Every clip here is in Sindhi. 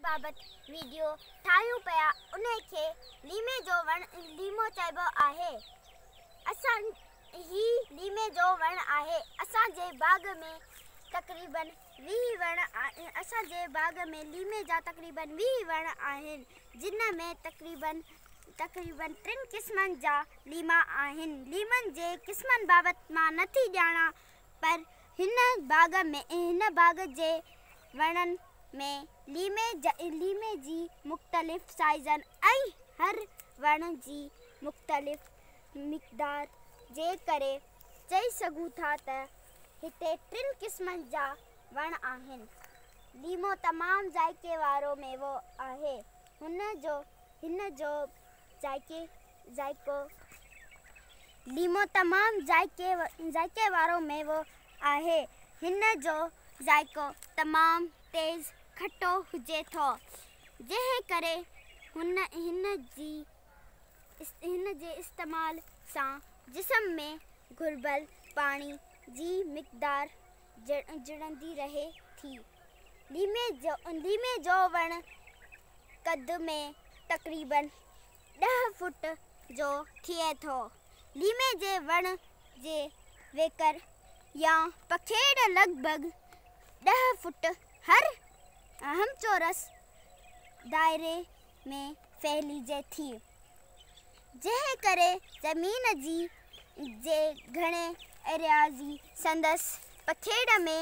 بابت ويڊيو ٺاهيون پيا انهي کي ليمي جو وڻ ليمو چئبو آهي. اسان هي ليمي جو وڻ آهي. اسان جي باغ ۾ تقريبن 20 وڻ اسان جي باغ ۾ ليمي جا تقريبن 20 وڻ آهن جن ۾ تقريبن تقريبن ٽن قسمن جا ليما آهن. ليمن جي قسمن بابت مان نٿي ڄاڻان پر هن باغ ۾ هن باغ جي وڻن ۾ ليمي ليمي جي مختلف سائيزن ۽ هر وڻ جي مختلف مقدار جي ڪري چئي سگهون ٿا ته هتي ٽن قسمن جا وڻ آهن. ليمو تمام ذائقي وارو ميوو آهي. هن جو هن جو ذائقي ذائقو ليمو تمام ذائقي ذائقي وارو ميوو آهي. هن جو ذائقو تمام تيز کٽو هجي ٿو، جنهن ڪري هن هن جي هن جي استعمال سان جسم ۾ گهربل پاڻي جي مقدار جڙندي رهي ٿي. ليمي جو ليمي جو وڻ قد ۾ تقريبن 10 فوٽ جو ٿئي ٿو. ليمي جي وڻ جي ويڪر يا پکيڙ لڳ ڀڳ 10 فوٽ هر همچورس دائري ۾ ڦهلجي ٿي، جنهن ڪري زمين جي جي گهڻي ايراضي سندس پکيڙ ۾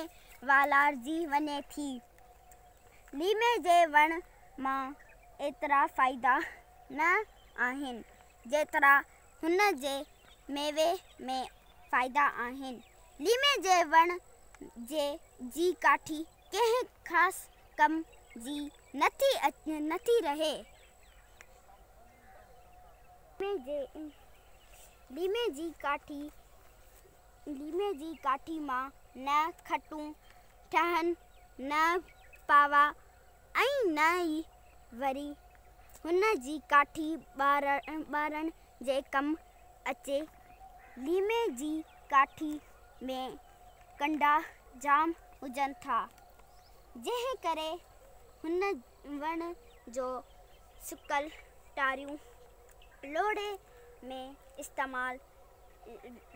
والارجي وڃي ٿي. ليمي جي وڻ مان ايترا فائدا نه آهن، جيترا هن جي ميوي ۾ فائدا آهن. ليمي جي وڻ جي جي ڪاٺي ڪنهن خاص ڪم جي نٿي نٿي رهي. ليمي جي ڪاٺي ليمي جي ڪاٺي مان نه کٽون ٺهن نه پاوا ۽ نه ئي وري هن جي ڪاٺي ٻارڻ جي ڪم اچي. ليمي جي ڪاٺي ۾ ڪنڊا جام هجن ٿا، جنهن ڪري هن وڻ جو سڪل ٽاريون لوڙهي ۾ استعمال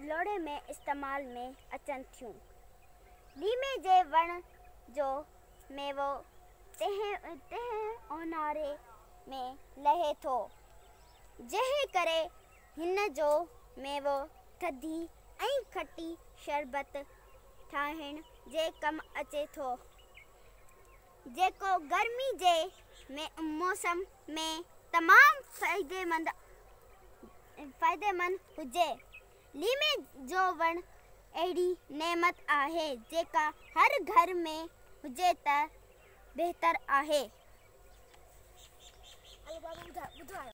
لوڙهي ۾ استعمال ۾ اچن ٿيون. ليمي جي وڻ جو ميوو تنهن تنهن اونهاري ۾ لهي ٿو، جنهن ڪري هن جو ميوو ٿڌي ۽ کٽي شربت ٺاهڻ جي ڪم اچي ٿو، جيڪو گرمي جي موسم ۾ تمام فائديمند فائديمند هجي. ليمي جو وڻ اهڙي نعمت آهي، جيڪا هر گهر ۾ هجي ته بهتر آهي. هلو بابا ٻڌايو.